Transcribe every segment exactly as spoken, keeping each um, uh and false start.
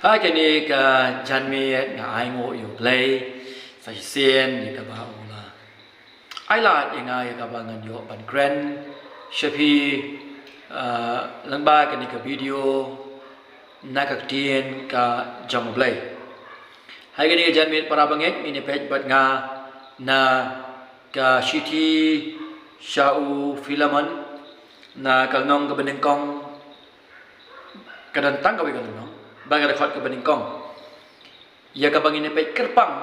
Ha kane ka janmiet nga ainguh ïa U Blei sa shisien ïa kaba u la ai lad ïa nga ïa kaba ngan ïoh ban kren sha phi, ah, lyngba kane ka video na ka ktien ka jong U Blei. Ha kane ka janmiet para bangeit ngin ïa peit bad nga na ka shithi sha u Philemon na ka lynnong kaba nyngkong, ka don tang kawei ka lynnong, bad ka dkhot kaba nyngkong. Ïa kaba ngin ïa peit kyrpang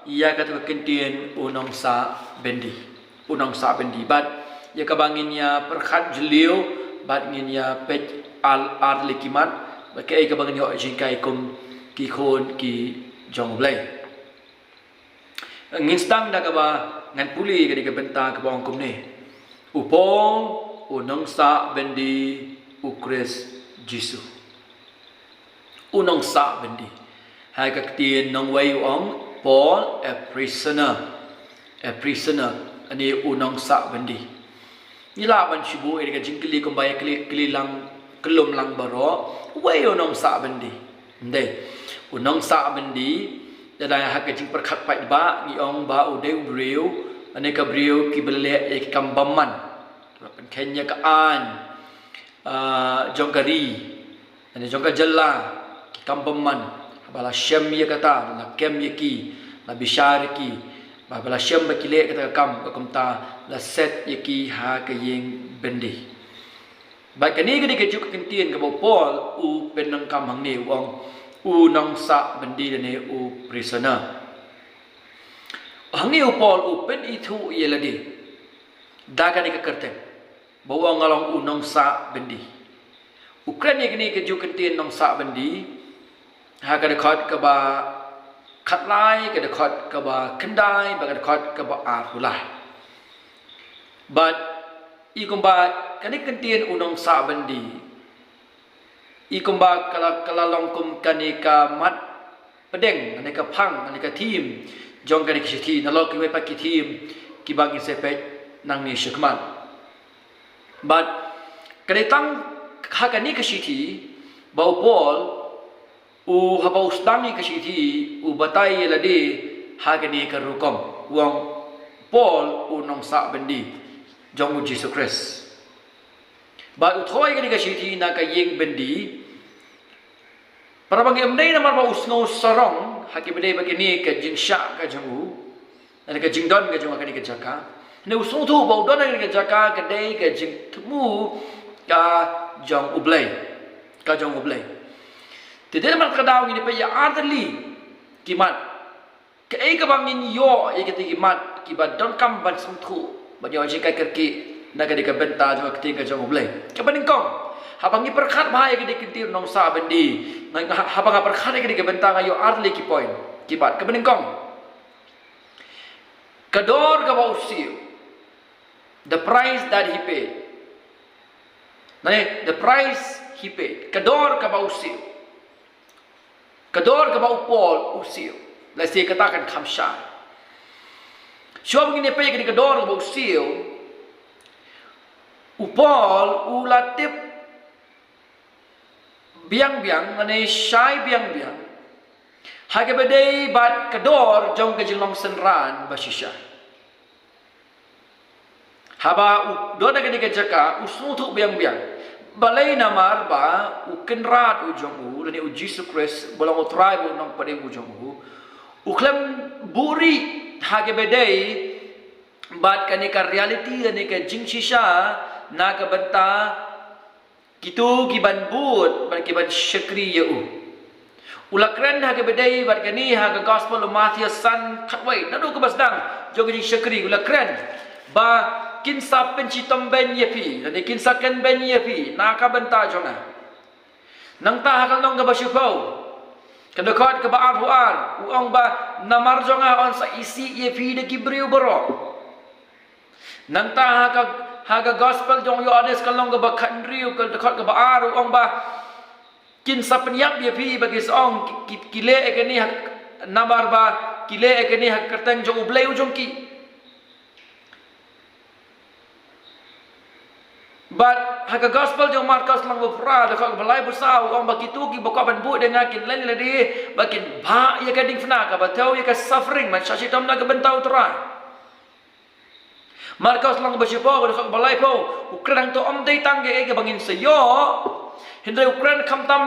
ïa kata ka kyntien u nongsah byndi. U nongsah byndi. Bad ïa kaba ngin ïa pyrkhat jylliew bad ngin ïa peit ar, ar tylli ki mat bad kaei kaba ngin ïoh jinghikai kum ki khun ki jong U Blei. Ngin sdang da kaba ngan pule kane ka bynta kaba ong kumne: U Paul u nongsah byndi U Khrist Jisu. U nongsah byndi. Ha ka ktien nongwei u ong Paul, a prisoner. A prisoner. Ani u nongsah byndi. Ngi lah ban shu buh ïa ka jingkylli kumba ïa kylli, kylli lang, kyllum lang baroh. Uei u nongsah byndi? Ym dei. U nongsah byndi, lada ha ka jingpyrkhat paidbah ngi ong ba u dei u briew, lane ka briew kiba leh ïa ki kam bymman. Kiba pynkheiñ ïa ka aiñ, ah, jong ka ri, lane jong ka jylla, ki kam bymman. Ba la shem ïa kata, la kem ïa ki, la bishar ïa ki, ba, ba la shem ba ki leh kata ka kam, ba kumta la set ïa ki ha ka ïing byndi. Bad kane ka dei kajuh ka kyntien kaba u Paul u pyndonkam hangne, u ong u nongsah byndi lane u prisoner. Hangne u Paul u pynithuh ïa lade da kane ka kyrteng ba u ong nga long u nongsah byndi. U kren ïa kane kajuh ka kyntien nongsah byndi ha ka dkhot kaba khatlai, ka dkhot kaba khyndai bad ka dkhot kaba arphew lai. Bad i kumba kane ka kyntien u nongsah byndi, i kumba ka la, ka la long kum kane ka mat pdeng, kane ka phang, kane ka theme jong kane ka shithi, nalor kiwei pat ki theme kiba ngin sa peit nangne shakhmat. Bad ka dei tang ha kane ka shithi ba u Paul u, haba u sdang ïa ka shithi, u batai ïa lade ha kane ka rukom. U ong Paul u nongsah byndi jong u Jisu Khrist. Bad u thoh ïa kane ka shithi na ka ïing byndi. Para bangeit, ym dei namar ba u sngew sarong ha kiba dei ba kane ka jingshah ka jong u, lane ka jingdon ka jong u ha kane ka jaka. Hynrei u sngewthuh ba u don ha kane ka jaka ka dei ka jingthmu ka jong U Blei. Ka jong U Blei. Te dei namar kata ka daw ngin ïa peit ïa ar tylli ki mat. Kaei kaba ngin ïoh ïa kita ki mat kiba donkam ban sngewthuh ban ïoh jinghikai kyrkieh na ka dei ka bynta jong ka ktien ka jong U Blei. Kaba nyngkong, haba ngi pyrkhat bha ïa ka dei ka ktien nongsah byndi, nga, nga, haba nga pyrkhat ïa ka dei ka bynta nga ïoh ar tylli ki point, ki mat. Kaba nyngkong, ka dor kaba u siew. The price that he paid. Lane, the price he paid. Ka dor kaba u siew. Ka dor kaba u Paul u siew. Lehse kata kan kham shai. Shuwa ba ngin ïa peit ïa ka dor kaba u siew, u Paul u la tip biang biang, lane shai biang biang ha kaba dei bad ka dor jong ka jinglong synran ba shisha. Haba u don ha kane ka jaka, u sngewthuh biang biang. Balei? Namar ba u Kynrad u jong u, lane u Jisu Khrist, ba long u Trai bad u Nongpynim u jong u, u khlem buhrieh ha kaba dei bad kane ka reality, kane ka jingshisha na ka bynta kito kiban bud bad kiban shakri ïa u. U la kren ha kaba dei bad kane ha ka Gospel u Mathaios san khatwei, naduh kaba sdang jong ka jingshakri, u la kren ba kin sa pynshitom beiñ ïa phi, lane kin sa kren beiñ ïa phi na ka bynta jong nga. Nangta ha ka lynnong kaba shiphew, ka dkhot kaba arphew ar, u ong ba namar jong nga yn sa isih ïa phi da ki briew baroh. Nangta ha ka, ha ka Gospel jong u Ïoannis ka lynnong kaba khathynriew, ka dkhot kaba ar, u ong ba kin sa pynïap ïa phi ba ki sa ong ki, ki, ki leh ïa kane ha, namar ba ki leh ïa kane ha ka kyrteng jong U Blei u jong ki. Bad Ha ka gospel jong Markos lynnong ba phra, dkhot ba laiphew saw, u ong ba kito kiba kwah ban bud ïa nga kin leh lade, ba kin bah ïa ka diengphna kaba thew ïa ka suffering, ban shah shitom na ka bynta U Trai. Markos lynnong ba shiphew, dkhot ba laiphew, u kren hangto ym dei tang kaei kaba ngin sa ïoh, hynrei u kren khamtam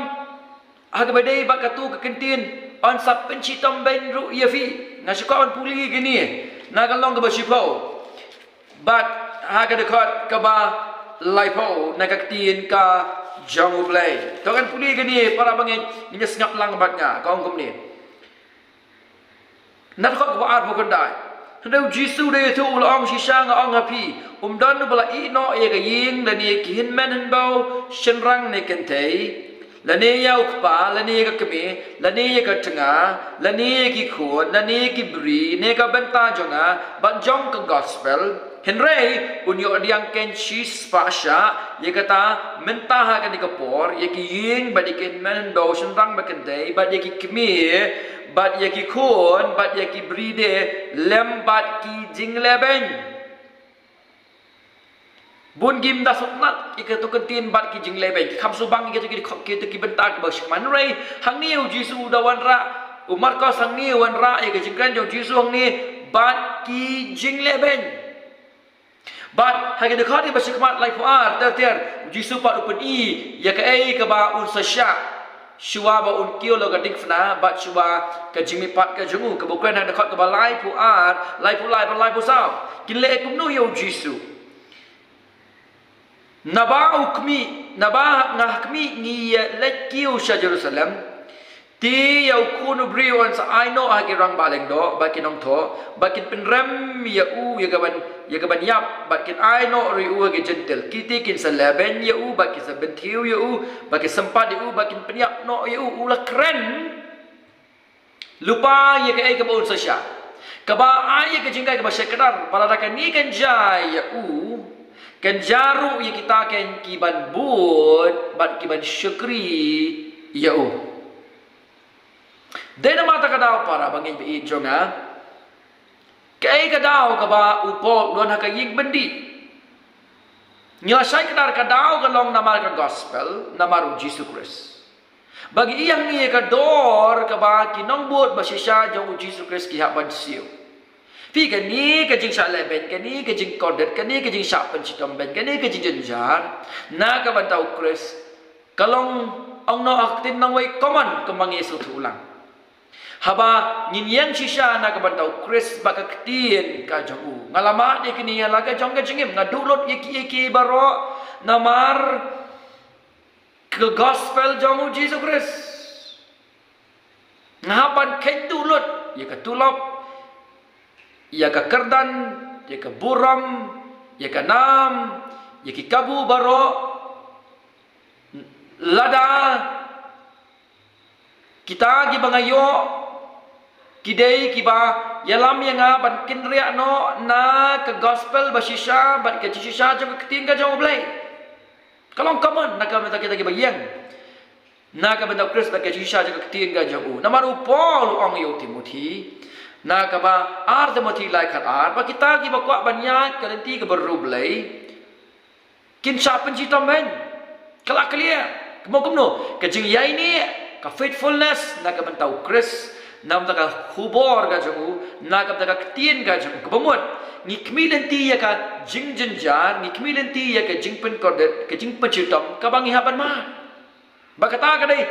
ha kaba dei bad kato ka ktien, yn sa pynshitom beiñ ruh ïa phi. Nga shu kwah ban pule kane na ka lynnong kaba shiphew bad ha ka dkhot kaba laiphew na ka ktien ka jong U Blei. To ngan pule kane, para bangeit, ngin ïa sngap lang bad nga, ka ong kumne. Na dkhot kaba arphew khyndai. Hynrei U Jisu u da ïathuh, u la ong, shisha nga ong ha phi, ym don uba la ïeh noh ïa ka ïing, lane ïa ki hynmen hynbew, shynrang ne kynthei, lane ïa u kpa, lane ïa ka kmie, lane ïa ka tnga, lane ïa ki khun, lane ïa ki bri, ne ka bynta jong nga bad jong ka gospel, hynrei un ïoh pdiang keiñ shispah shah ïa kata mynta ha kane ka por, ïa ki ïing bad ïa ki hynmen hynbew, shynrang bad kynthei, bad ïa ki kmie bad ïa ki khun bad ïa ki bri de, lem bad ki jinglehbeiñ. Bun kim da sngewtynnat ïa kato ka ktien bad ki jinglehbeiñ. Ki kham sngewbang ïa kito ki, kito ki bynta kiba shakri. Hynrei hangne U Jisu u da wanrah, u Markos hangne u wanrah ïa ka jingkren jong U Jisu hangne bad ki jinglehbeiñ. Bad ha ka dkhot ba shi khmat laiphew ar, ter ter, U Jisu pat u pyni ïa kaei kaba un sa shah shuwa ba un kiew la ka diengphna bad shuwa ka jingmihpat ka jong u, kaba u kren ha ka dkhot kaba laiphew ar, laiphew lai bad laiphew saw. Kin leh kumno ïa U Jisu? Naba u khmih, naba nga ha khmih ngi ïa leit kiew sha Jerusalem. Te ïa U Khun u briew yn sa ai noh ha ki rangbah lyngdoh bad ki nongthoh, bad kin pynrem ïa u ïa kaban, ïa kaban ïap, bad kin ai noh ruh ïa u ha ki Jentil. Kite kin sa lehbeiñ ïa u, bad kin sa bynthiew ïa u, bad kin sympat ïa u, bad kin pynïap noh ïa u. U la kren lypa ïa kaei kaba un sa shah, kaba ai ïa ka jinghikai kaba shai kdar, ba lada kane kan jia ïa u, kan jia ruh ïa kita keiñ kiban bud bad kiban shakri ïa u. Dei namar kata ka daw, para bangeit ba ïeit jong nga, kaei ka daw kaba u Paul u don ha ka ïing byndi? Ngi la shai kdar, ka daw ka long namar ka gospel, namar U Jisu Khrist. Ba ngi ïohi ïa ka dor kaba ki nongbud ba shisha jong U Jisu Khrist ki hap ban siew. Phi, kane ka jingshah lehbeiñ, kane ka jingkordit, kane ka jingshah pynshitom beiñ, kane ka jingjynjar na ka bynta U Khrist, ka long, ong noh ha ka ktien nongwei, common, kumba ngi sngewthuh lang. Haba ngin ïeng shisha na ka bynta U Khrist bad ka ktien ka jong u. Nga la mad ïa kine ha la ka jong ka jingim, nga duh lut ïa ki, ïa ki baroh namar ka gospel jong U Jisu Khrist. Nga hap ban kheiñ duh lut ïa ka tulop, ïa ka kyrdan, ïa ka burom, ïa ka nam, ïa ki kabu baroh. Lada kita kiba nga ïoh ki dei kiba ïalam ïa nga ban kynriah noh na ka gospel ba shisha bad ka jingshisha jong ka ktien ka jong U Blei, ka long common na ka bynta kita kiba ïeng na ka bynta U Khrist bad ka jingshisha jong ka ktien ka jong u. Namar u Paul u ong ïa u Timothi na kaba ar Timothi lai khat ar, ba kita kiba kwah ban ïaid ka lynti kaba riewblei kin shah pynshitom beiñ. Ka la clear. Kumno kumno? Ka jingïaineh, ka faithfulness na ka bynta U Khrist, na ka bynta ka khubor ka jong u, na ka bynta ka ktien ka jong u. Kaba mut, ngi khmih lynti ïa ka jingjynjar, ngi khmih lynti ïa ka jingpynkordit, ka jingpynshitom kaba ngi hap ban mad. Ba kata ka dei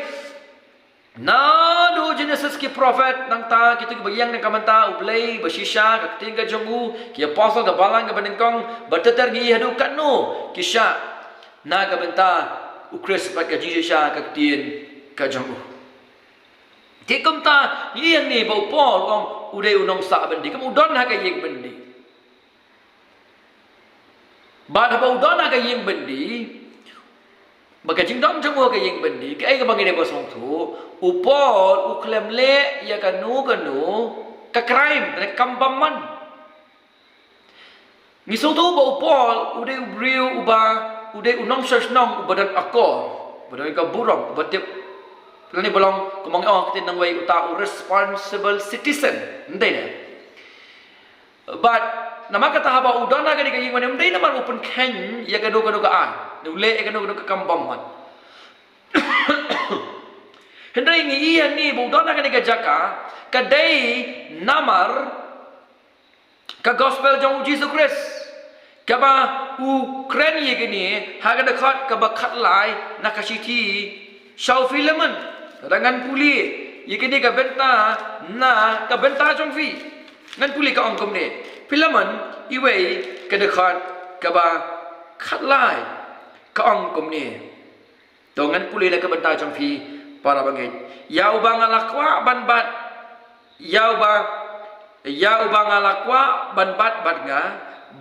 naduh Genesis ki prophet, nangta kito kiba ïeng na ka bynta U Blei ba shisha, ka ktien ka jong u, ki apostle, ka balang kaba nyngkong, bad ter ter ngi ïohi haduh katno ki shah na ka bynta U Khrist bad ka jingshisha ka ktien ka jong u. Te kumta ngi ïohi hangne ba u Paul u ong u dei u nongsah byndi, kumta u don ha ka ïing byndi. Bad haba u don ha ka ïing byndi, ba ka jingdon jong u ha ka ïing byndi, kaei kaba ngi dei ban sngewthuh, u Paul u khlem leh ïa kano kano ka crime, ka kam bymman. Ngi sngewthuh ba u Paul u dei u briew uba, u dei u nongshong shnong uba don akor, uba don ka burom, uba tip, lane ba long, kumba ngi ong ha ka ktien nongwei, uta u responsible citizen. Ym dei ne? Bad namar kata haba u don ha kane ka ïing byndi, ym dei namar u pynkheiñ ïa kano kano ka aiñ. U leh ïa kano kano ka kam bymman. Hynrei ngi ïohi hangne ba u don ha kane ka jaka, ka dei namar ka gospel jong u Jisu Khrist. Kaba u kren ïa kane ha ka dkhot kaba khatlai na ka shithi sha u Philemon. Lada ngan pule ïa kane ka bynta na ka bynta jong phi, ngan pule ka ong kumne. Philemon, iwei, ka dkhot kaba khatlai, ka ong kumne. To ngan pule na ka bynta jong phi, para bangeit. Ïa uba nga la kwah ban bat, ïa uba, ïa uba nga la kwah ban bat bad nga,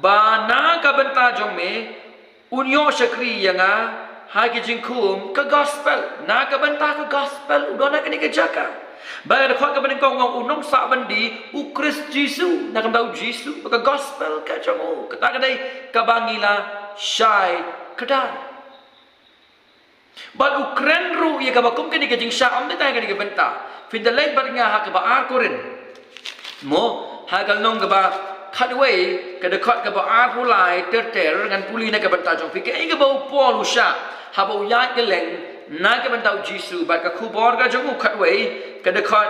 ba na ka bynta jong me un ïoh shakri ïa nga ha ki jingkhum ka gospel. Na ka bynta ka gospel u don ha kane ka jaka. Ba ka dkhot kaba nyngkong u ong u nongsah byndi u Khrist Jisu, na ka bynta u Jisu, ba ka gospel ka jong u. Kata ka dei kaba ngi la shai kdar. Bad u kren ruh ïa kaba kum kane ka jingshah, ym dei tang ïa kane ka bynta. Phin da leit bad nga ha kaba ar Korinth. Mo, ha ka lynnong kaba khatwei, ka dkhot kaba arphew lai ter ter, ngan pule na ka bynta jong phi. Kaei kaba u Paul u shah haba u ïaid kylleng na ka bynta u Jisu bad ka khubor ka jong u, khatwei, ka dkhot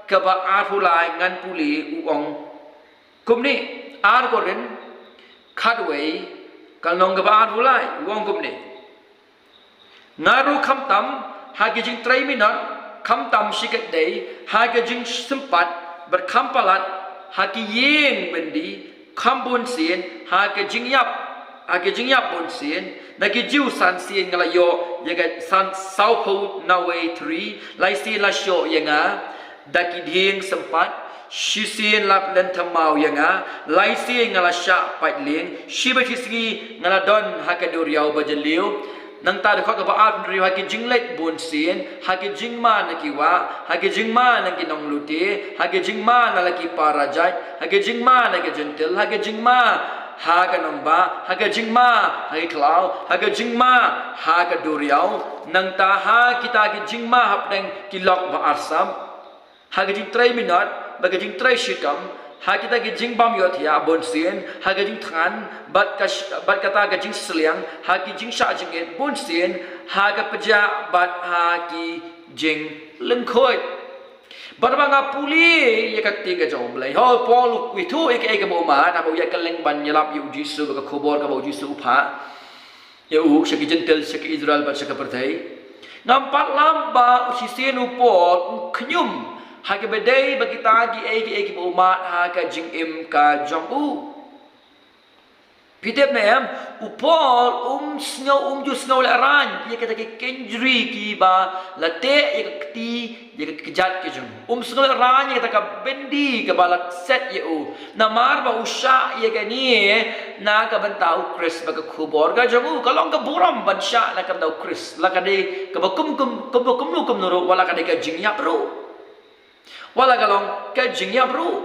kaba arphew lai, ngan pule, u ong kumne. Ar Korinth khatwei, ka lynnong kaba arphew lai, u ong kumne. Nga ruh khamtam ha ki jingtrei minot, khamtam shikatdei ha ki jingsympat, bad kham palat ha ki ïing byndi, kham bun sien ha ki jingïap, ha ki jingïap bun sien. Na ki Jiw san sien nga la ïoh ïa ka san, sawphew na wei thri, lai sien la shoh ïa nga da ki dieng sympat, shisien la lynthem maw ïa nga, lai sien nga la shah pait lieng, shi bad shi sngi nga la don ha ka duriaw ba jylliew. Nangta dkhot kaba arphew hynriew, ha ki jingleit bun sien, ha ki jingma na ki wah, ha ki jingma na ki nonglute, ha ki jingma na la ki para jait, ha ki jingma na ki jentil, ha ki jingma ha ka nongbah, ha ki jingma ha ki khlaw, ha ki jingma ha ka duriaw, nangta ha kita ki jingma hapdeng ki lok ba arsap. Ha ka jingtrei minot bad ka jingtrei shitom, ha kita ki jingbym ïohthiah bun sien, ha ka jingthngan bad ka sh-, bad kata ka jingsliang, ha ki jingshah jingit bun sien, ha ka pjah bad ha ki jinglyngkhuit. Bad ba nga pule ïa ka ktien ka jong U Blei, ho, Paul u ithuh ïa kaei kaba u mad haba u ïaid kylleng ban ïalap ïa u Jisu bad ka khubor kaba u Jisu u phah ïa u sha ki jentil, sha ki Israel bad sha ka pyrthei. Ngam pat lam ba u shisien u Paul u khñium ha kaba dei ba kita kiei kiei kiba u mad ha ka jingim ka jong u. Phi tip ne em, u Paul um sngew, um ju sngew lehraiñ ïa kita ki kynjri kiba la teh ïa ka kti, ïa ka kjat ka jong u. Um sngew lehraiñ ïa kata ka byndi kaba la set ïa u. Namar ba u shah ïa kane na ka bynta u Khrist bad ka khubor ka jong u. Ka long ka burom ban shah na ka bynta u Khrist, la ka dei kaba kum, kum, kum, kumno kumno ruh, wat la ka dei ka jingïap ruh, wat la ka long ka jingïap ruh.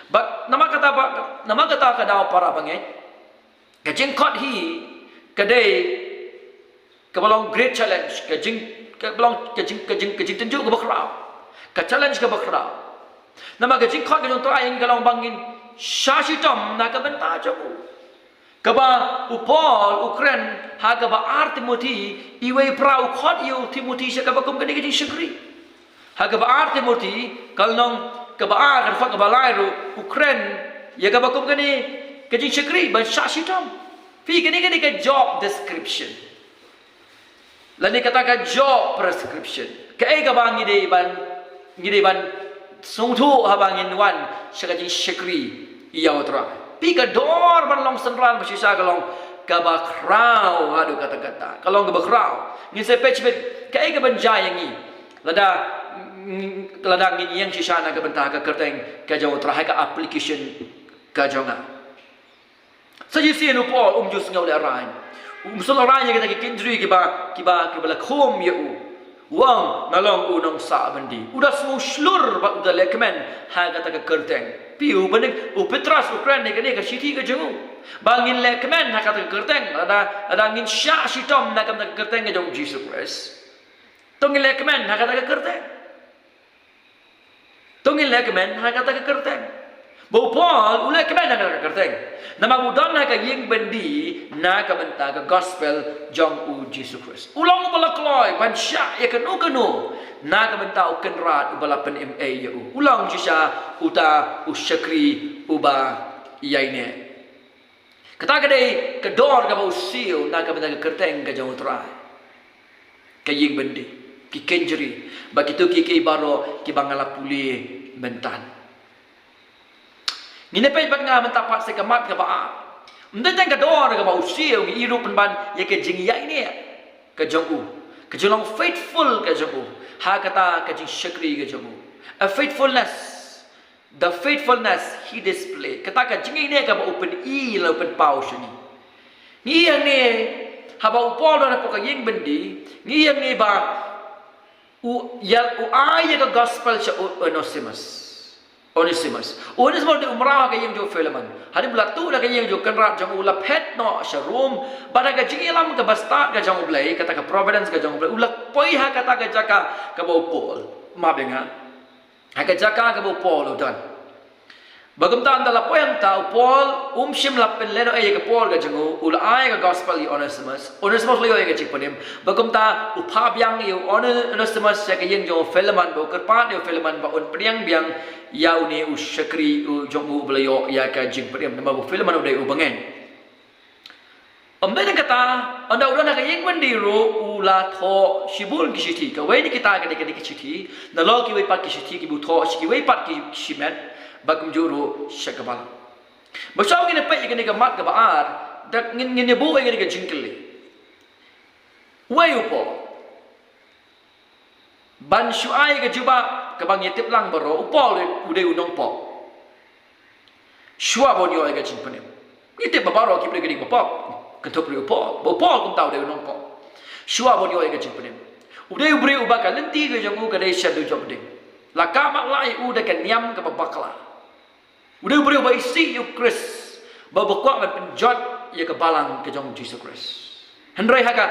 Bad namar kata ba, namar kata ka daw, para bangeit, ka jingkhot hi ka dei kaba long great challenge, ka jing, kaba long ka jing, ka jing, ka jingtynjuh kaba khraw, ka challenge kaba khraw. Namar ka jingkhot ka jong U Trai ïa ngi ka long ba ngin shah shitom na ka bynta jong u. Kaba u Paul u kren ha kaba ar Timothi, iwei pra, u khot ïa u Timothi sha kaba kum kane ka jingshakri. Ha kaba ar Timothi, ka lynnong kaba ar, ka dkhot kaba lai ruh, u kren ïa kaba kum kane ka jingshakri ban shah shitom. Phi, kane, kane ka job description, lane kata ka job prescription. Kaei kaba ngi dei ban, ngi dei ban sngewthuh haba ngin wan sha ka jingshakri ïa U Trai? Phi, ka dor ban long synran ba shisha ka long kaba khraw haduh katta katta. Ka long kaba khraw. Ngin sa peit shibit kaei kaban jia ïa ngi lada, lada ngin ïeng shisha na ka bynta ka kyrteng ka jong U Trai ha ka application ka jong nga. Sa shisien u Paul um ju sngew lehraiñ. Um sngew lehraiñ ïa kita ki kynjri kiba, kiba, kiba la khum ïa u. U ong, nga long u nongsah byndi. U da sngew shlur bad u da lehkmen ha kata ka kyrteng. Phi, u byneng, u Petros u kren ïa kane ka shithi ka jong u, ba ngin lehkmen ha kata ka kyrteng, lada, lada ngin shah shitom na kata ka kyrteng ka jong u Jisu Khrist. To ngin lehkmen ha kata ka kyrteng. To ngin lehkmen ha kata ka kyrteng. Ba u Paul u leh kmen na ka kyrteng, namar u don ha ka ïing byndi na ka bynta ka gospel jong u Jisu Khrist. U long uba la kloi ban shah ïa kano kano na ka bynta u Kynrad uba la pynim ei ïa u. U long shisha uta u shakri uba ïaineh. Kata ka dei ka dor kaba u siew na ka bynta ka kyrteng ka jong u Trai. Ka ïing byndi, ki kynjri, bad kito kiei kiei baroh kiba nga la pule mynta. Ngin ïa peit bad nga mynta pat sha ka mat kaba ar. Ym dei tang ka dor kaba u siew, ngi ïohi ruh pynban ïa ka jingïaineh ka jong u, ka jinglong faithful ka jong u ha kata ka jingshakri ka jong u. A faithfulness, the faithfulness he displayed. Kata ka jingïaineh kaba u pyni lane u pynpaw sha ngi. Ngi ïohi hangne, haba u Paul u don hapoh ka ïing byndi, ngi ïohi hangne ba u ïa, u ai ïa ka gospel sha u Onesimus. Onesimus. U Onesimus u dei u mraw ha ka ïing jong u Philemon. Hadien ba u la tuh na ka ïing jong u Kynrad jong u, u la phet noh sha Rom, bad ha ka jingïalam kaba stad ka jong U Blei, kata ka providence ka jong U Blei, u la poi ha kata ka jaka kaba u Paul, map ïa nga, ha ka jaka kaba u Paul u don. Bad kumta ynda la poi hangta, u Paul um shym la pynlehnohei ïa ka por ka jong u, u la ai ka gospel ïa u Onesimus. Onesimus la ïoh ïa ka jingpynim. Bad kumta u phah biang ïa u One-, Onesimus sha ka ïing jong u Philemon, bad u kyrpad ïa u Philemon ba un pdiang biang ïa une u shakri u jong u uba la ïoh ïa ka jingpynim, namar ba u Philemon u dei u bangeit. Ym dei tang kata, ynda u don ha ka ïing byndi ruh u la thoh shibun ki shithi. Kawei na kita ka dei kane ka shithi, nalor kiwei pat ki shithi kiba u thoh sha kiwei pat ki shimet, bad kumjuh ruh sha ka balang. Bad shuwa ngin ïa peit ïa kane ka mat kaba ar, da ngin, ngin ïa buh ïa kane ka jingkylli. Uei u Paul? Ban shu ai ka jubab kaba ngi tip lang baroh, u Paul u dei u nongpop. Shuwa ba un ïoh ïa ka jingpynim, ngi tip ba baroh ki briew ki dei ba pop, kynthup ruh u Paul. Ba u Paul kumta u dei u nongpop. Shuwa ba un ïoh ïa ka jingpynim, u dei u briew uba ka lynti ka jong u ka dei sha dujok ding. La kah matlah ïa u da ka niam kaba bakla. U dei u briew uba isih ïa u Khrist, ba u kwah ban pynjot ïa ka balang ka jong u Jisu Khrist. Hynrei ha ka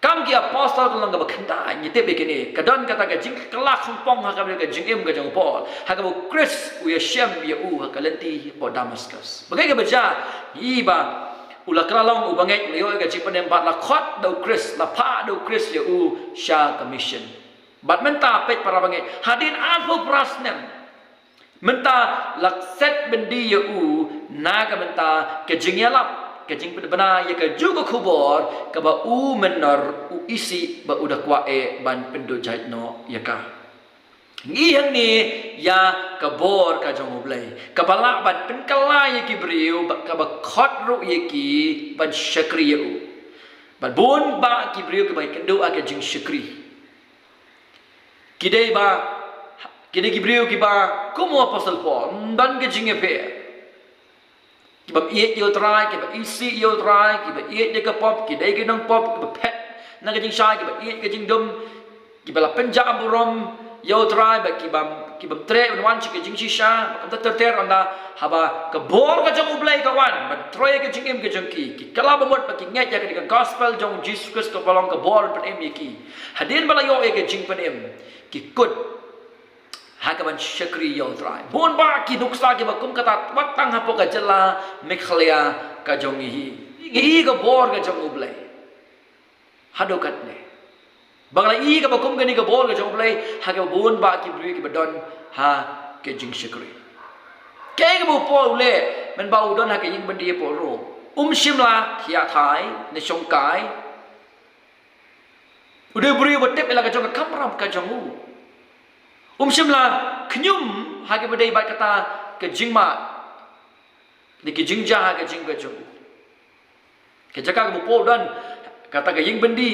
Kam ki Apostol ka lynnong kaba khyndai ngi tip ïa kine, ka don kata ka jingkylla khongpong ha kaba ka jingim ka jong u Paul, ha kaba u Khrist u ïashem ïa u ha ka lynti hapoh Damascus. Ba kaei kaba jia? Ngi i ba u la kylla long u bangeit, u la ïoh ïa ka jingpynim bad la khot da u Khrist, la phah da u Khrist ïa u sha ka mission. Bad mynta peit para bangeit, hadien arphew phra snem mynta la set byndi ïa u na ka bynta ka jingïalap, ka jingpynbna ïa kajuh ka khubor kaba u mynnor u isih ba u da kwah eh ban pynduh jait noh ïa ka. Ngi hangne ïa ka bor ka jong u Blei, kaba lah ban pynkylla ïa ki briew, ba kaba khot ruh ïa ki ban shakri ïa u. Bad bun bah ki briew kiba ïakynduh ha ka jingshakri. Ki dei ba, ki dei ki briew kiba kum u Apostol Paul, ym don ka jingïapher. Kiba ïeit ïa u Trai, kiba isih ïa u Trai, kiba ïeit ïa ka pop, ki dei ki nongpop, kiba phet na ka jingshai, kiba ïeit ka jingdum, kiba la pynjah burom ïa u Trai, ba kiba, kiba treh ban wan sha ka jingshisha, ba kumta ter ter ynda haba ka bor ka jong u Blei ka wan ban troi ïa ka jingim ka jong ki, ki kylla ba mut ba ki ngeit ïa ka gospel jong u Jisu Khrist kaba long ka bor ban pynim ïa ki. Hadien ba la ïoh ïa ka jingpynim, ki kut ha kaban shakri ïa u Trai. Bun bah ki nuksa kiba kum kata wat tang hapoh ka jylla Meghalaya ka jong ngi hi. Ngi i ka bor ka jong u Blei haduh katne. Ba nga la i kaba kum kane ka bor ka jong u Blei ha kaba bun bah ki briew kiba don ha ka jingshakri. Kaei kaba u Paul u leh mynba u don ha ka ïing byndi hapoh Rom? Um shym la thiah thai ne shongkai. U dei u briew uba tip ïa la ka jong ka kamram ka jong u. Um shym la khñium ha kaba dei bad kata ka jingmad ne ka jingjia ha ka jingim ka jong u. Ka jaka kaba u Paul u don, kata ka ïing byndi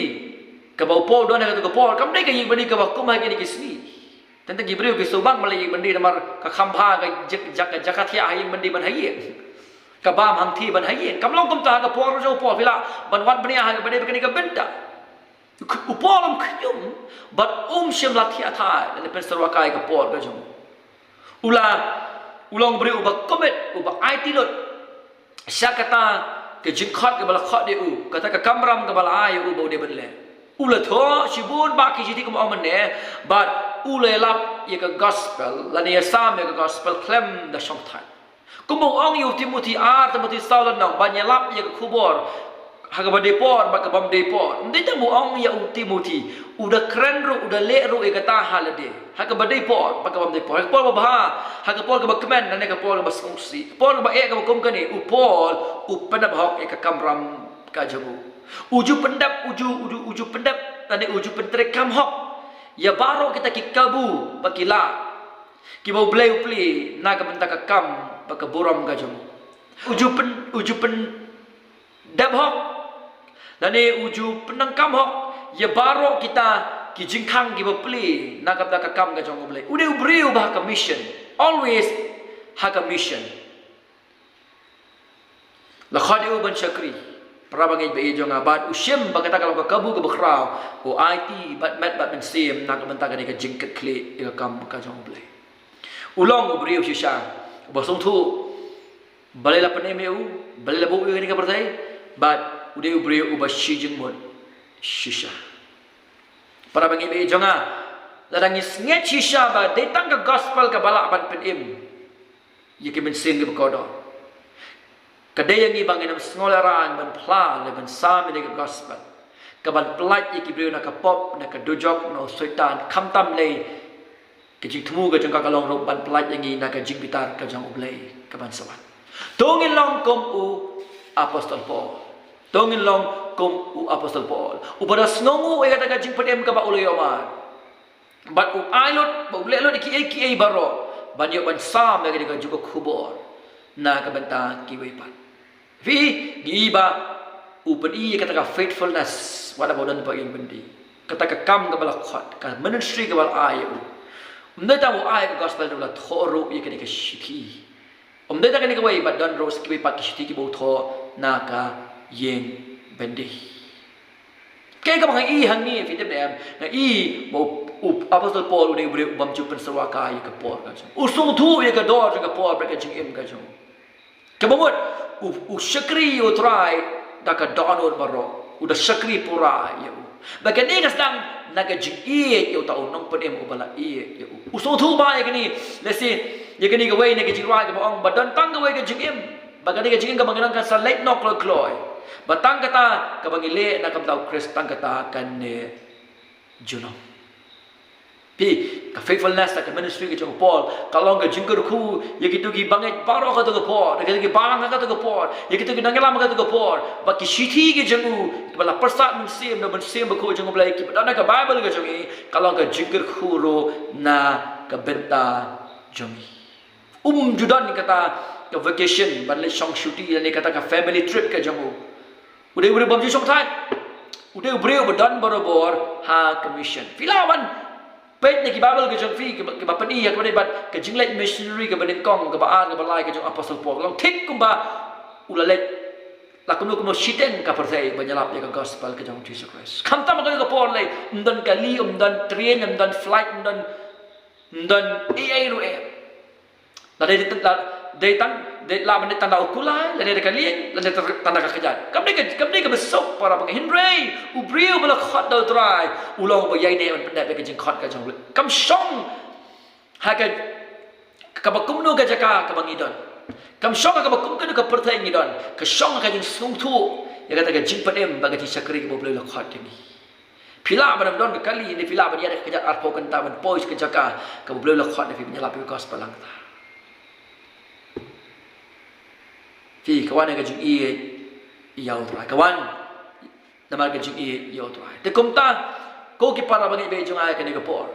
kaba u Paul u don ha kata ka por, kam dei ka ïing byndi kaba kum ha kine ki sngi. Tang tang ki briew ki sngewbang ban leit ïing byndi namar ka kham bha ka jak-, jak-, jaka thiah ha ïing byndi ban ha ïing. Ka bam hangthie ban ha ïing. Kam long kumta ha ka por jong u Paul, phi lah ban wad bniah ha kaba dei ba kane ka bynta. U Paul um khñium bad um shym la thiah thai lane pynsyrwa kai ka por ka jong u. U la, u long briew uba commit, uba aiti lut sha kata ka jingkhot kaba la khot ïa u, kata ka kamram kaba la ai ïa u ba u dei ban leh. U la thoh shibun bha ki shithi kumba ong mynne, bad u la ïalap ïa ka gospel, lane ïasam ïa ka gospel khlem da shongthait. Kumba ong ïa u Timothi, ar Timothi saw lynnong, ban ïalap ïa ka khubor ha kaba dei por bad ka bym dei por. Ym dei tang ba u ong ïa u Timothi, u da kren ruh, u da leh ruh ïa kata ha lade, ha kaba dei por bad ka bym dei por, ha ka por babha, ha ka por kaba kmen, lane ka por kaba sngewsih, ka por kaba eh, kaba kum kane, u Paul u pyndep hok ïa ka kamram ka jong u. U ju pyndep, u ju, u ju, u ju pyndep, lane u ju pyntreikam hok ïa baroh kita ki kabu bad ki lad kiba U Blei u plie na ka bynta ka kam bad ka burom ka jong u. U ju pyn, u ju pyndep hok, lane u ju pyndonkam hok ïa baroh kita ki jingkhang kiba plie na ka bynta ka kam ka jong U Blei. U dei u briew ba ha ka mission, always ha ka mission. La khot ïa u ban shakri. Para bangeit ba ïeit jong nga, bad u shim ba kata ka long ka kabu kaba khraw, u aiti bad met bad mynsiem na ka bynta kane ka jingkitkhlieh ïa ka kam ka jong U Blei. U long u briew shisha uba sngewthuh balei la pynim ïa u, balei la buh ïa u ha kane ka pyrthei, bad u dei u briew uba shi jingmut shisha. Para bangeit ba ïeit jong nga, lada ngi sngew shisha ba dei tang ka gospel kaba lah ban pynim ïa ki mynsiem kiba kordor, ka dei ïa ngi ba ngin ym sngewlehrain ban phla lane ban sam ïa ka gospel kaban pyllait ïa ki briew na ka pop, na ka dujok, na u Soitan, khamtam lei ka jingthmu ka jong ka ka long ruh ban pyllait ïa ngi na ka jingbitar ka jong U Blei kaban sa wan. To ngin long kum u apostol Paul. To ngin long kum u apostol Paul, uba da sngewnguh ïa kata ka jingpynim kaba u la ïoh mad, bad u ai lut, ba u leh lut ïa kiei kiei baroh ban ïoh ban sam ïa kata ka jingkhubor na ka bynta kiwei pat. Phi, ngi i ba u pyni ïa kata ka faithfulness wat la ba u don hapoh ïing byndi, kata ka kam kaba la khot, ka ministry kaba la ai ïa u. Ym dei tang ba u ai ka gospel, u la thoh ruh ïa kane ka shithi. Ym dei tang kane kawei, ba don ruh sa kiwei pat ki shithi kiba u thoh na ka ïing byndi. Kaei kaba nga i hangne, phi tip ne em, nga i ba u, u apostol Paul u dei u briew u bym ju pynsyrwa ïa ka por ka jong u. U sngewthuh ïa ka dor jong ka por bad ka jingim ka jong u. Kaba mut, u, u shakri ïa U Trai da ka dohnud baroh, u da shakri pura ïa u. Bad kane ka sdang na ka jingïeit ïa uta u nongpynim uba la ïeit ïa u. U sngewthuh ba ïa kane, lehse ïa kane kawei na ka jingrwai kaba ong ba don tang kawei ka jingim, ba kane ka jingim kaba ngi nang kan sa leit noh kloi kloi, ba tang kata kaba ngi leh na ka bynta U Khrist, tang kata kan neh junom. Phi, ka faithfulness na ka ministry ka jong u Paul ka long ka jingkyrkhu ïa kito ki bangeit baroh kato ka por, ïa kito ki balang kato ka por, ïa kito ki nongïalam kato ka por, ba ki shithi ki jong u kiba la pyrsad mynsiem da u Mynsiem Bakhuid jong U Blei, kiba don ha ka Baibl ka jong ngi, ka long ka jingkyrkhu ruh na ka bynta jong ngi. Um ju don kata ka vacation ban leit shong shuti lane kata ka family trip ka jong u. U dei u briew bym ju shongthait. U dei u briew ba don barabor ha ka mission. Phi lah ban peit na ki Baibl ka jong phi kiba, kiba pyni ïa kaba dei bad ka jingleit missionary kaba nyngkong, kaba ar, kaba lai ka jong u Apostol Paul. Long thik kumba u la leit la kumno kumno shiteng ka pyrthei ban ïalap ïa ka gospel ka jong u Jisu Khrist. Khamtam ha kane ka por lei, ym don kali, ym don train, ym don flight, ym don, ym don ei ei ruh eh. La dei, la dei tang, dei lah ban dei tang da u kulai, la dei da ka lieng, la dei tang da ka kjat. Kam dei ka, kam dei kaba suk, para bangeit, hynrei u briew ba la khot da U Trai u long uba ïaineh ban pyndep ïa ka jingkhot ka jong u. Kam shong ha ka, kaba kumno ka jaka kaba ngi don, kam shong ha kaba kum kano ka pyrthei ngi don, ka shong ha ka jingsngewthuh ïa kata ka jingpynim bad ka jingshakri kaba U Blei u la khot ïa ngi. Phi lah ban ym don ka kali ne phi lah ban ïaid da ka kjat arphew kynta ban poi sha ka jaka kaba U Blei u la khot ïa phi ban ïalap ïa ka gospel hangta. Phi, ka wan ïa ka jingïeit ïa U Trai, ka wan namar ka jingïeit ïa U Trai. Te kumta, ko ki para bangeit ba ïeit jong nga, ïa kane ka por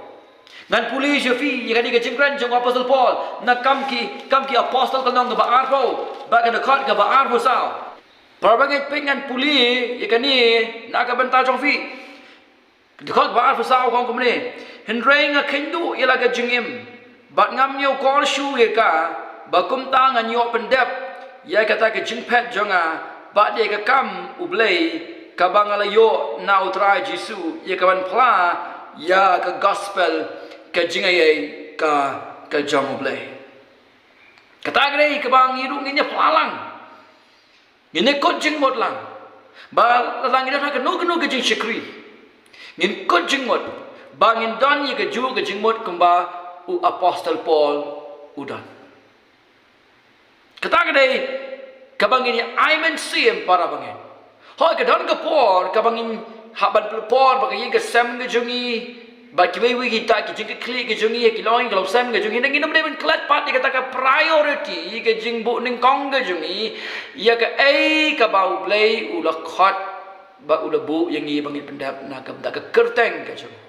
ngan pule sha phi ïa kane ka jingkren jong u Apostol Paul na Kam ki, Kam ki Apostol ka lynnong kaba arphew bad ka dkhot kaba arphew saw. Para bangeit, peit ngan pule ïa kane na ka bynta jong phi. Ka dkhot kaba arphew saw ka ong kumne: Hynrei nga kheiñ duh ïa la ka jingim bad ngam ïoh kor shuh ïa ka, ba kumta ngan ïoh pyndep ïa kata ka jingphet jong nga bad ïa ka kam U Blei kaba nga la ïoh na U Trai Jisu, ïa kaban phla ïa ka gospel ka jingaiei ka, ka jong U Blei. Kata ka dei kaba ngi ruh ngin ïa phla lang. Ngin ïa kut jingmut lang ba lada ngi don ha kano kano ka jingshakri, Ngin kut jingmut ba ngin don ïa kajuh ka jingmut kumba u Apostol Paul u don. Kata ka dei kaba ngin ïa ai mynsiem para bangeit. Hooid, ka don ka por kaba ngin hap ban pynpor ba ka ïing ka sem ka jong ngi, ba kiwei kiwei kita ki jingkitkhlieh ka jong ngi, ki longïing ka longsem ka jong ngi, nangta ngin ym dei ban klet pat ïa kata ka priority, ïa ka jingbuh nyngkong ka jong ngi ïa kaei kaba U Blei u la khot, ba u la buh ïa ngi ba ngin pyndep na ka bynta ka kyrteng ka jong u.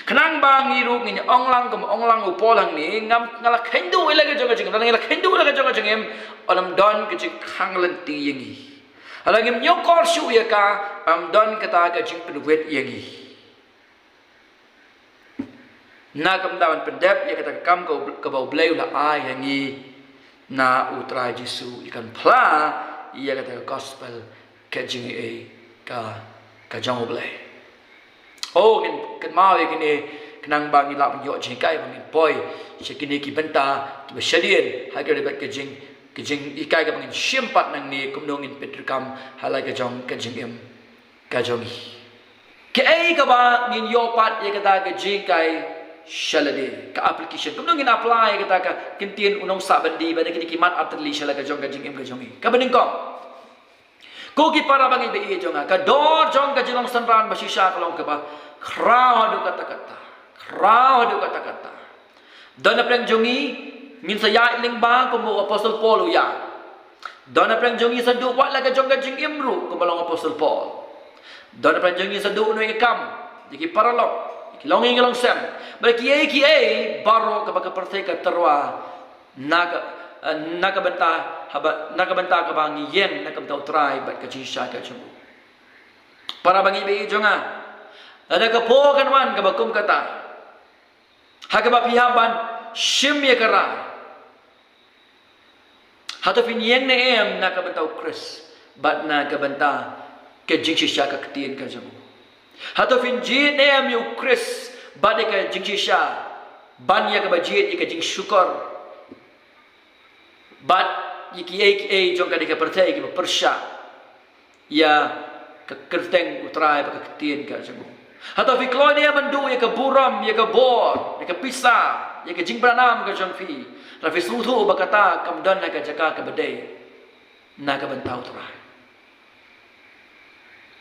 Khnang ba ngi ruh ngin ong lang kum ong lang u Paul hangne, ngam, nga la kheiñ duh ïa la ka jong ka jingim, lane nga la kheiñ duh ïa la ka jong ka jingim, ym don ka jingkhang lynti ïa ngi. Lada ngim ñiewkor shuh ïa ka, ym don kata ka jingpynwit ïa ngi. Na ka bynta ban pyndep ïa kata ka kam ka u-, kaba U Blei u la ai ha ngi na U Trai Jisu, ïa kan phla ïa kata ka gospel ka jingaiei ka, ka jong U Blei. Oh, ngin kynmaw ïa kine khnang ba ngin lah ban ïoh jinghikai ba ngin poi sha kine ki bynta kiba shadien ha kaba ïadei bad ka jing, ka jinghikai kaba ngin shim pat nangne, kumno ngin pyntrei kam ha la ka jong ka jingim ka jong ngi. Kaei kaba ngin ïoh pat ïa kata ka jinghikai sha lade, ka application. Kumno ngin apply ïa kata ka ktien u nongsah byndi bad kine ki mat artylli sha la ka jong ka jingim ka jong ngi. Kaba nyngkong, ko ki para bangeit ba ïeit jong nga, ka dor jong ka jinglong synran ba shisha ka long kaba khraw haduh katta katta. Khraw haduh katta katta. Don napdeng jong ngi, ngin sa ïaid lyngba kumba u Apostol Paul u ïaid. Don napdeng jong ngi sa duh wat la ka jong ka jingim ruh kumba long u Apostol Paul. Don napdeng jong ngi sa duh noh ïa ka kam, ïa ki paralok, ïa ki longïing ki longsem, bad kiei kiei baroh kaba ka pyrthei ka tyrwa na ka, eh, na ka bynta, haba, na ka bynta kaba ngi ïeng na ka bynta U Trai bad ka jingshisha ka jong u. Para bangeit ba ïeit jong nga, lada ka por kan wan kaba kum kata, ha kaba phi hap ban shim ïa ka rai, hato phin ïeng ne em na ka bynta U Khrist bad na ka bynta ka jingshisha ka ktien ka jong u? Hato phin jied ne em ïa U Khrist bad ïa ka jingshisha, ban ïa kaba jied ïa ka jingshukor bad ïa kiei kiei jong kane ka pyrthei kiba pyrshah ïa ka kyrteng U Trai bad ka ktien ka jong u? Hato phi kloi ne em ban duh ïa ka burom, ïa ka bor, ïa ka pisa, ïa ka jingpynïaid nam ka jong phi, lada phi sngewthuh ba kata kam don ha ka jaka kaba dei na ka bynta U Trai?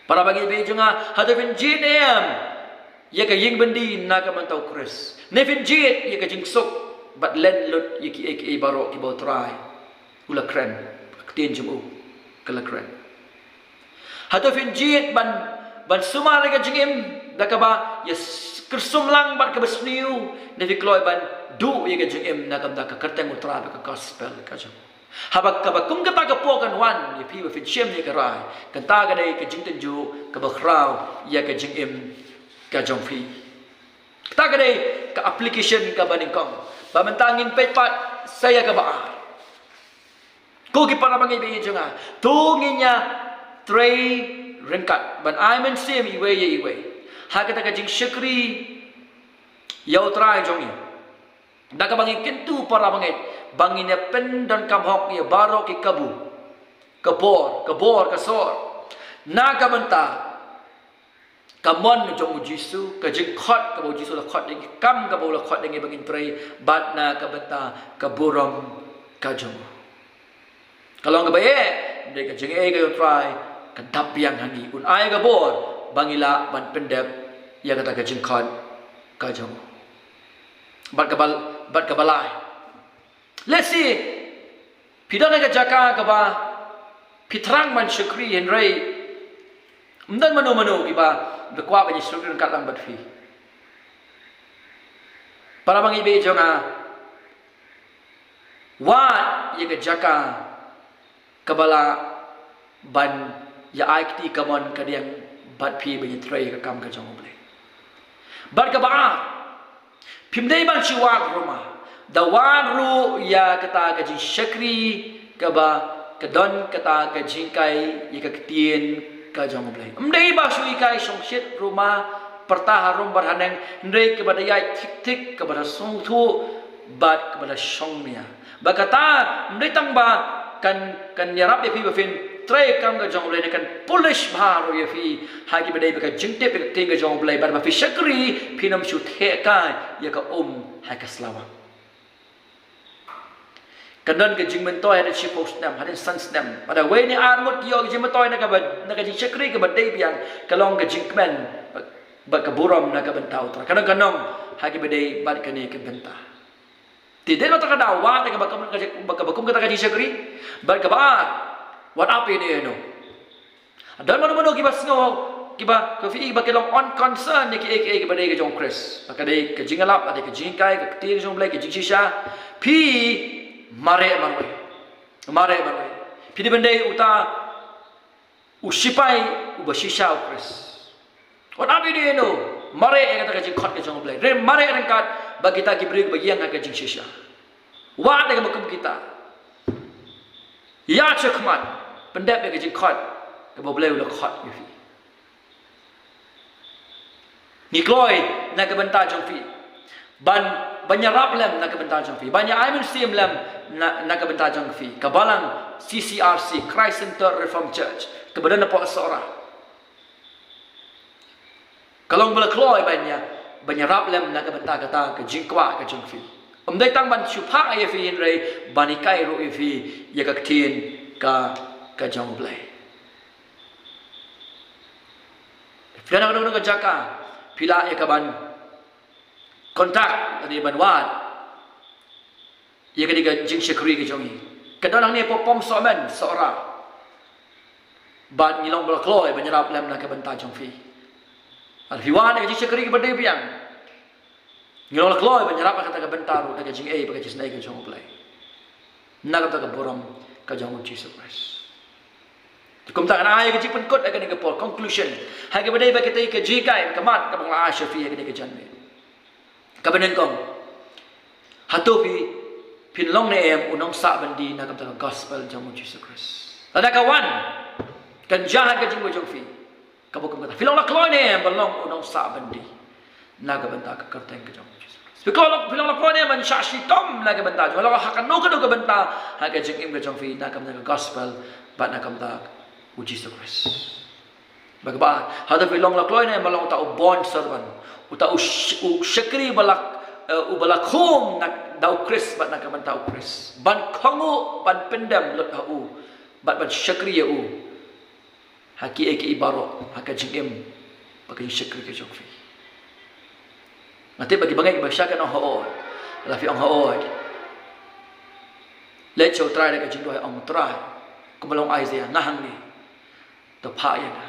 Para bangeit ba ïeit jong nga, hato phin jied ne em ïa ka ïing byndi na ka bynta U Khrist, ne phin jied ïa ka jingsuk bad len lut ïa kiei kiei baroh kiba U Trai u la kren, ka ktien jong u ka la kren? Hato phin jied ban, ban sumar ïa ka jingim da kaba ïa s-, kyrsum lang bad kaba sniew, ne phi kloi ban duh ïa ka jingim na ka bynta ka kyrteng U Trai bad ka gospel ka jong u? Haba kaba kum kata ka por kan wan ïa phi ba phin shim ïa ka rai, kata ka dei ka jingtynjuh kaba khraw ïa ka jingim ka jong phi. Kata ka dei ka application kaba nyngkong. Ba mynta ngin peit pat sa ïa kaba ar. Ko ki para bangeit ba ïeit jong nga, to ngin ïa trei ryngkat ban ai mynsiem iwei ïa iwei ha kata ka jingshakri ïa U Trai jong ngi. Da kaba ngin kyntu para bangeit ba ngin ïa pyndonkam hok ïa baroh ki kabu, ka por, ka bor, ka sor, na ka bynta ka mon jong U Jisu, ka jingkhot kaba U Jisu la khot ïa ngi, ka kam kaba u la khot ïa ngi ba ngin trei, bad na ka bynta ka burom ka jong u. Ka long kaba eh, hynrei ka jingaiei ka jong U Trai ka dap biang ha ngi. Un ai ka bor ba ngi lah ban pyndep ïa kata ka jingkhot ka jong u. Bad kaba, bad kaba lai, lehse phi don ha ka jaka kaba phi thrang ban shakri, hynrei ym don mano mano kiba kwah ban ïa shakri ryngkat lang bad phi. Para bangeit ba ïeit jong nga, wad ïa ka jaka kaba lah ban ïa ai kti kamon kadiang bad phi ban ïa trei ïa ka kam ka jong U Blei. Bad kaba ar, phim dei ban shu wad ruh ma, da wad ruh ïa kata ka jingshakri kaba ka don kata ka jinghikai ïa ka ktien ka jong U Blei. Ym dei ba shu hikai shongshit ruh ma, pyrta harum bad haneng, hynrei kaba da ïaid thik thik, kaba da sngewthuh bad kaba da shongnia. Ba kata ym dei tang ba kan, kan ïarap ïa phi ba phin treikam ka jong U Blei, ne kan pulish bha ruh ïa phi ha kiba dei bad ka jingtip ïa ka ktien ka jong U Blei, bad ba phi shakri phin ym shu theh kai ïa ka um ha ka slawang. Kan don ka jingmyntoi hadien shiphew snem, hadien san snem. Bad hawei ne ar ngut ki ïoh ka jingmyntoi na kaba, na ka jingshakri kaba dei biang, ka long ka jingkmen bad, bad ka burom na ka bynta U Trai. Ka don ka nong ha kiba dei bad kane ka bynta. Te dei na kata ka daw, wat ïa kaba kum, kaba kum kata ka jingshakri. Bad kaba ar, wat ap ïa ine ino. Don mano mano kiba sngew, kiba, ka phi, kiba ki long unconcerned ïa kiei kiei kiba dei ka jong U Khrist. Ba ka dei ka jingïalap, ba dei ka jinghikai, ka ktien ka jong U Blei, ka jingshisha. Phi mareh marwei. Mareh marwei. Phi dei ban dei uta u shipai uba shisha U Khrist. Wat ap ine ino, mareh ïa kata ka jingkhot ka jong U Blei. Re mareh ryngkat bad kita ki briew kiba ïeng ha ka jingshisha. Wat ïa kaba kum kita. Ïaid shakhmat, pyndep ïa ka jingkhot kaba U Blei u la khot ïa phi. Ngi kloi na ka bynta jong phi. Ban, ban ïarap lem na ka bynta jong phi. Ban ïa ai mynsiem lem na, na ka bynta jong phi. Ka balang C C R C, Christ Centered Reformed Church, kaba don hapoh Sohra. Ka long ba la kloi ban ïa, ban ïarap lem na ka bynta kata ka jingkwah ka jong phi. Ym dei tang ban shu phah ïa phi hynrei ban hikai ruh ïa phi ïa ka ktien ka, ka jong U Blei. Phi don ha kano kano ka jaka, phi lah ïa ka ban contact lane ban wad ïa kane ka jingshakri ka jong ngi. Ka don hangne hapoh Pom Sohmen, Sohra. Bad ngi long ba la kloi ban ïarap lem na ka bynta jong phi. Lada phi wan ïa ka jingshakri kaba dei biang, ngi long la kloi ban ïarap na kata ka bynta ruh da ka jingai bad ka jingisynei ka jong U Blei. Na kata ka burom ka jong U Jisu Khrist. Te kumta ngan ai ka jingpynkut ha kane ka por, conclusion. Ha kaba dei bad kata ka jinghikai ka mat kaba nga la ai sha phi ha kane ka janmiet. Kaba nyngkong, hato phi, phin long ne em u nongsah byndi na ka bynta ka gospel jong U Jisu Khrist? Lada ka wan, kan jia ha ka jingmut jong phi. Kaba kum kata, phi long la kloi ne em ban long u nongsah byndi na ka bynta ka kyrteng ka jong U Jisu Khrist? Phi kloi, phi long la kloi ne em ban shah shitom na ka bynta jong, la ha kano kano ka bynta ha ka jingim ka jong phi, na ka bynta ka gospel bad na ka bynta U Jisu Khrist? Bad kaba ar, hato phi long la kloi ne em ban long uta u bond servant, uta u sh-, u shakri ba la, eh, uba la khum na, da U Khrist bad na ka bynta U Khrist, ban kohnguh, ban pyndem lut ha u, bad ban shakri ïa u ha kiei kiei baroh ha ka jingim bad ka jingshakri ka jong phi? Nga tip ba ki bangeit ba shisha kin ong hooid. Lada phi ong hooid, leit sha U Trai da ka jingduwai, ong, Trai, kumba la ong Isaiah, nga hangne. To phah ïa nga.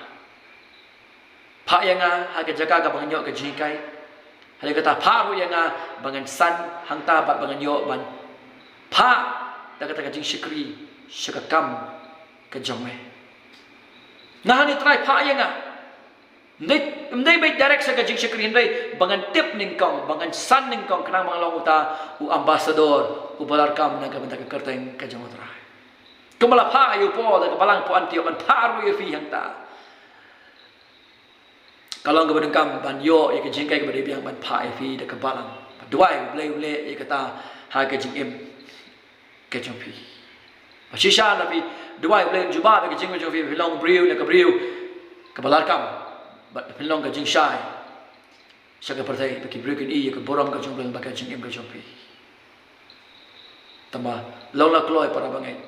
Phah ïa nga ha ka jaka kaba ngan ïoh ka jinghikai. Hadien kata phah ruh ïa nga ba ngan san hangta bad ba ngan ïoh ban phah da kata ka jingshakri sha ka kam ka jong me. Nga hangne Trai, phah ïa nga. Ym dei, ym dei beit direct sha ka jingshakri hynrei ba ngan tip nyngkong, ba ngan san nyngkong khnang ba ngan long uta u ambassador uba la rkam na ka bynta ka kyrteng ka jong U Trai. Kumba la phah ïa u Paul da ka balang hapoh Antiok, ngan phah ruh ïa phi hangta. Ka long kaba donkam ban ïoh ïa ka jinghikai kaba dei biang ban phah ïa phi da ka balang. Duwai U Blei un leh ïa kata ha ka jingim ka jong phi. Ba shisha lada phi duwai U Blei un jubab ïa ka jingim ka jong phi, phin long briew na ka briew kaba la rkam bad phin long ka jingshai sha ka pyrthei, ba ki briew kin i ïa ka burom ka jong U Blei bad ka jingim ka jong phi. Tangba long la kloi para bangeit.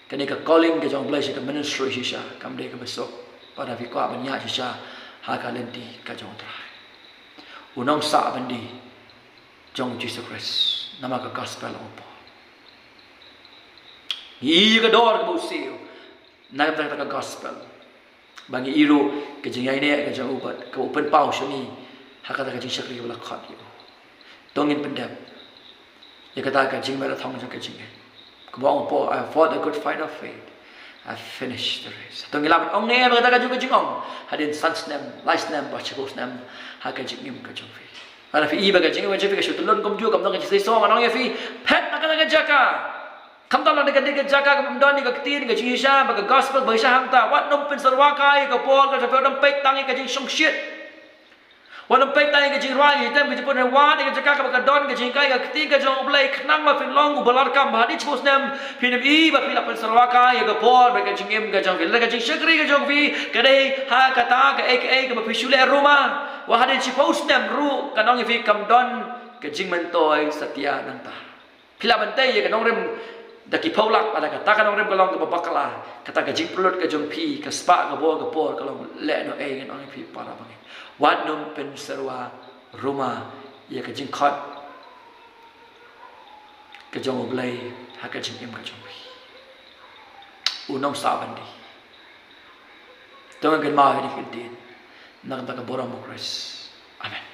Kane ka calling ka jong U Blei sha ka ministry shisha kam dei kaba suk. Lada phi kwah ban ïaid shisha ha ka lynti ka jong U Trai, u nongsah byndi jong U Jisu Khrist, namar ka gospel u Paul. Ngi i ïa ka dor kaba u siew na ka bynta ka gospel. Ba ngi i ruh ka jingïaineh ka jong u bad kaba u pynpaw sha ngi ha kata ka jingshakri kaba la khot ïa u. To ngin pyndep ïa kata ka jingmarathon jong ka jingngeit. Kumba ong u Paul, I have fought the good fight of faith. I have finished the race. To ngi lah ban ong ne em ïa kata ka jong ka jingong hadien san snem, lai snem bad shiphew snem ha ka jingim ka jong phi? Lada phi i ba ka jingim ka jong phi ka shu tyllun kumjuh, kam don ka jingseisoh, ngan ong ïa phi, phet na kata ka jaka. Khamtam lada ka dei ka jaka kaba ym don ïa ka ktien, ka jingshisha bad ka gospel ba shisha hangta. Wat nym pynsyrwa kai ïa ka por, ka jong phi, wat nym peit tang ïa ka jingshongshit. Wat nym peit tang ïa ka jingrwai, ïa ka jingpynrwai, ïa ka jaka kaba ka don ka jinghikai ka ktien ka jong U Blei, khnang ba phin long u ba la rkam, ba hadien shiphew snem phin ym i ba phi la pynsyrwa kai ïa ka por bad ka jingim ka jong phi. Lada ka jingshakri ka jong phi ka dei ha kata kaei kaei kaba phi shu leh ruh ma, wat hadien shiphew snem ruh kan ong ïa phi kam don ka jingmyntoi satia nangta. Phi lah ban tei ïa ka nongrim da ki phew lak, lada kata ka nongrim ka long kaba bakla, kata ka jingpynlut ka jong phi, ka spah ka bor ka por, ka long lehnohei, ngan ong ïa phi para bangeit. Wat nym pynsyrwa ruh ma ïa ka jingkhot ka jong U Blei ha ka jingim ka jong phi. U Nongsaw Bynta. To ngin kynmaw ïa kane ka ktien na ka bynta ka burom U Khrist. Amen.